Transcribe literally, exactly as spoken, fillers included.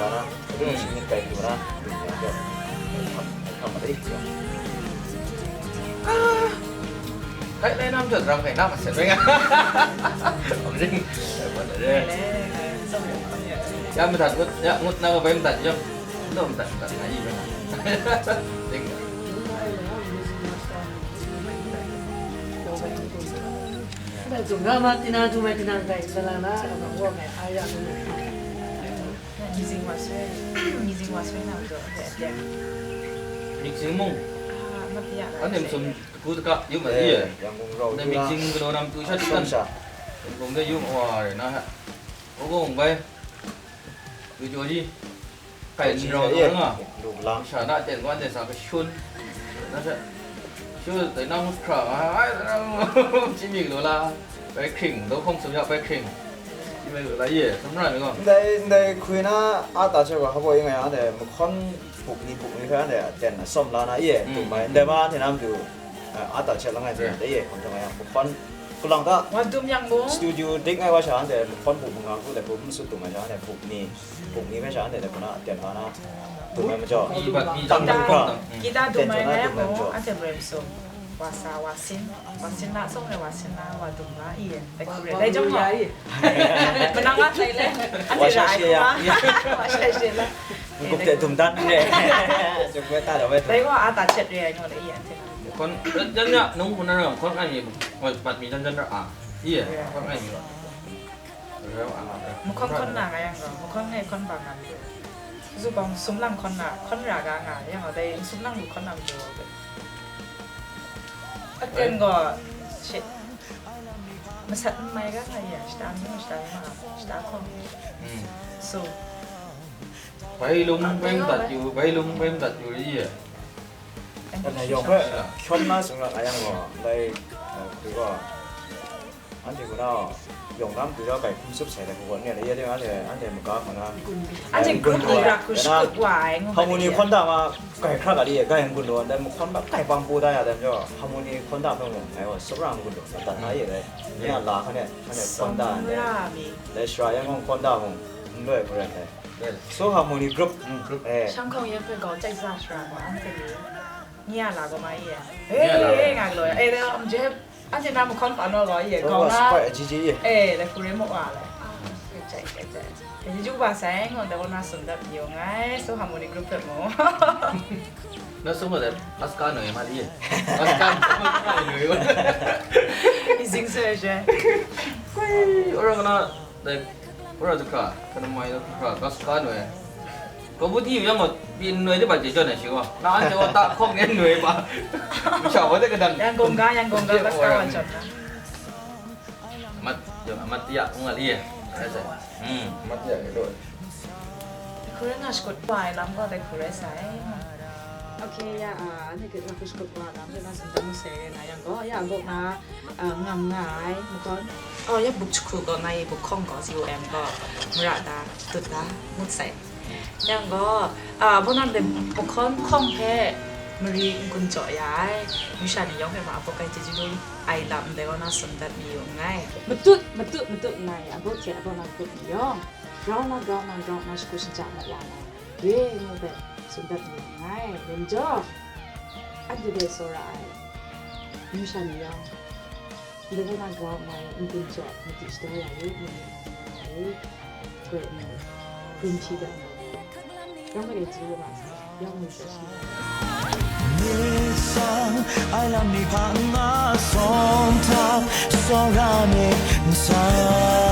ta na, adu shi myit kai pru na, hkam, hkam rai hte. Kai lai nam jat rang kai na ma set bai nga. Om ring. Ya madat ngut, ya ngut na ka bai madat yam. Nda madat, madat na i bai nga. Ding. Zumra ma tina tu mai tina kai salana, a ma wo mai a ya. Mizing wa soi, mizing wa soi na do de de. Mizing mung. Ah, ma pia. An nem sum ku ka yu ma ye. Yang kung rau. Na mizing ko ram tu sha tu kan. Kung de yu wa re na ha. O kong bai. Yu jo ji. Kai ni rau na nga. Lu lang. Sha na ten wan de sa ka shun. Na sha. Shu dai nang hkra nga ai, dai nang chimi lo la, bai hkring, lo hkawng sum ya bai hkring. Chimi lo la ye, sum ra mi gaw. Ndai, ndai hkui na a ta che wa, habo ing ya, ndai mahkawn buk ni, buk ni hkra, ndai ten a sawm la na ye, mm, tu mai, ndai ma, hte nam tu, a ta che lang ai, mm, ndai ye, hkawng tawng ya, mahkawn, kulang ta, wa dum yang mung. Studio dik ngai wa sha, ndai mahkawn buk manga ku, ndai buk masut tu mai sha, ndai buk ni, buk ni hpe sha, ndai, ndai hkuna, ten la na, dum ai majaw. Kita, kita dum ai ngai yang mung, anhte Brem sum. Wa sa, wa sin, wa sin la, song rai wa sin la, wa dum la, i, dai hku rai, dai jang wa. Manang wa sai le, anhte ra ai hku wa. Wa sai she la. Gup de dum dan re. Jung we ta da we. Dai wa a ta chet re ai no le, i, anhte. Kon, jan ya, nung kun na ram, kon ngai mi, wa, pat mi jan jan ra a. I, kon ngai mi wa. Makhawn hkawn na nga yang gaw, makhawn ngai hkawn bang nga mayu. Zu bang sum lang hkawn na, hkawn ra ga nga yang gaw, dai sum lang lu hkawn na mayu. Aten gaw, shit. Masat n mai ga nga ya, shita mi, shita mi ma, shita hkawng. Mm. So, Bai lung bai madat yu, bai lung bai madat yu ri ye. Nang yawng hpe hkyawn na tsun ra nga yang gaw, ndai, eh, hku gaw, anhte gaw, yawng na matu jau grai hkum tsup sai dai hku gaw, nye lai ye, anhte, anhte maga hku na, Anhte group ni ra hku shakut wa ai, ngu Harmony hkawn da ma, grai hkra ga di, grai n gun law, ndai mahkawn hpe grai bang pru da ya dai majaw, Harmony hkawn da hpe mung, ngai gaw tsup ra n gun law, dat na ye dai, nye a la hkan e, hkan e hkawn da ndai, Ra mi. dai shara yan gaw hkawn da mung, n loi hku rai sai. So Harmony group, mm, group, eh. ช่างของเย็บเป็นกองใจซาสระกว่าอันเสรีเนี่ยละก็มาเอียเฮ้ยงานเลยเอ้ยแล้วมันจะอันจะนำคอนปานอลอยเอียกองนะ Quite a G G E. เอ้ยแล้วคุณเรียกมาว่าอะไรใจใจใจยูบาแสงของแต่ว่าน่าสนแบบเดียวไง so Harmony Group แบบโม Na sung ma de, aska noi ma li. Aska noi ma noi. 已经是觉 Koi, orang na, like, orang tu ka, kana mai tu ka, aska noi. Ko bu ti yang mo, pin noi de ba je jon na shi ko. Na an je ta khong ngen noi ba. Sha wa de ka dang. 阳光嘎阳光嘎 basta 完全了。 Mat, yo, mat ya, ngal ye. Asa. Hmm. Mat ya ke lo. คุณเรียกงานสกุลไปล้ำก็ได้คุณเรียกใส่ Okay, ya, ah, ane ke lakush kut wa lam de na sum tamu se na yang go, ya go na, ah, ngam nga ai, mu kon. อ๋อยังบุกชุกก็ในบุกข้องก็ C O M ก็มรดาตุดามุดใส่ยังก็อ่าพวกนั้นเป็นบุกข้องข้องแพ้มรีกุญจ่อยายมิชาในย้อนไปมาพวกไกจิจิลุยไอลำเดวนาสมดัดมีอยู่ไง Matut, matut, matut ngai, abot ke abot na kut ni yong. Grau na, grau na, grau na, shku shinja na wa na. Ye, ngu bet, sum bet ni ngai, lim jo. Adi de sora ai. Lim sha ni yong. Lim na grau ngai, ngun jo, mati shida ya ye, ngun ya ye. Kwe ni, gun chi da na. Yong kare ji wa sa, yong ni sa shi. 爱让你怕那松塔，松让你伤。